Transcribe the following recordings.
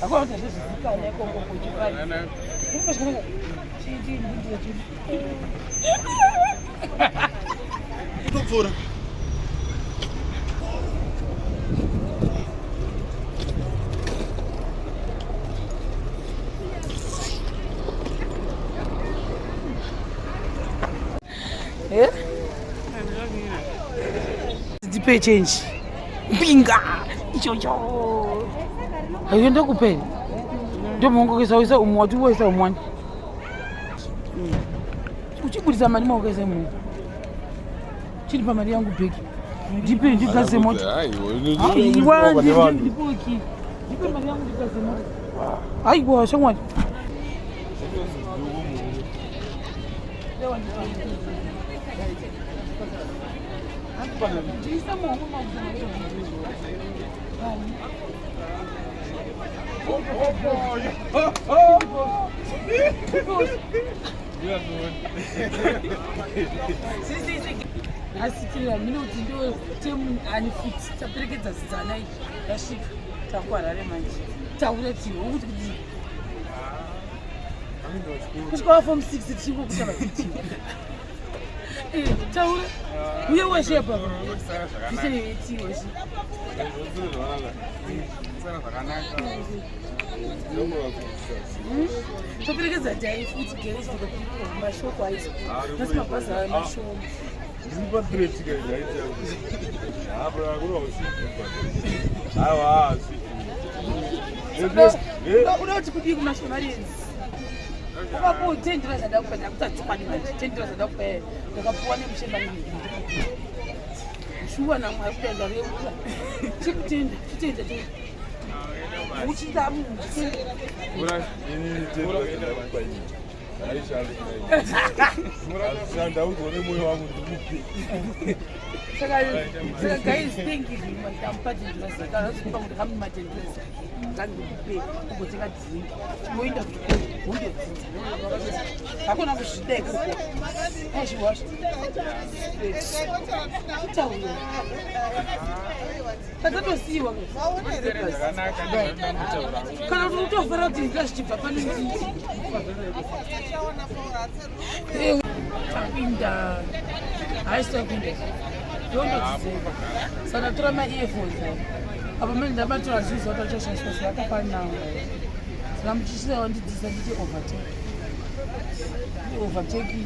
Hakuna kuti zvizikana ikoko kuchifari. Kutopfuura. Eh? Ndipe change. Mbinga. Ichocho. Hayo kupeni. Ndio Mungu kisa umwe watu wesa umwani. Uchibudisa mari maoko ese munhu. Chiripa mari yangu bheki. Ndipe ndigase mota. Aiwa ndipoki. Ndipe mari yangu ndigase mota. Aiwa shamwari. Ndiisa muhomwe mangu. Nhasi tiri hamene kuti ndo temu ani futi taperekedza zidzana izvi tasvika takuharare manje taura tiwe wokuti kuti kusvika wafom 6 tichingokuta vatichiwa taura uye weshe papa tiseitiweshe. Toperekedza dai futi guys for the people mashoko aisi nasi mabhazi ayo mashoma. Uda kuti kudii kumashamarians? Ukapuwa 10 dollars andakupa, ndakuta chokwadi manje 10 dollars andakupa ndakapuwa nemushemba. Shuwa namwari kuda ndareura chikutenda chitenda uchida munhu. Ndaudzwa nemwoyo wangu ndikupe. Saka guys, thank you very much. Ndamupa 10 dollars, akazopa kuti kamuma 10 dollars ngandikupe ugotenga drink, chimboenda kuchikoro wondodzidza, hakuna kuzvida ikoko. Azviwasha chitaura tatatosiyiwa kana kuti utofara kuti ndinga zvichibva pano. Tapinda haisi tapinda ndondodzidza saka ndatora maearphones apa mene ndamatora zviza kuti achashandiswa seyakafanana, saka muchisiya wandidzisa nditi overtake overtake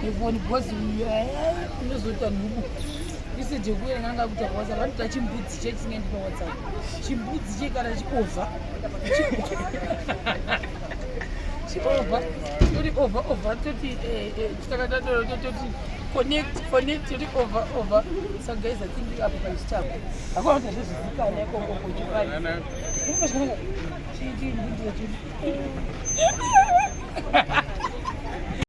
nefoni because unozoita nhubu. Message yekuverenga anga kuita paWhatsApp, vanoita chimbudzi chechisingaendi paWhatsApp, chimbudzi che kana chiovha chiovha toti over over toti takatadoro toti connect connect toti over over. So guys, I think apo paichitako hakuna kuti hazvizvikana ikoko kuchifari.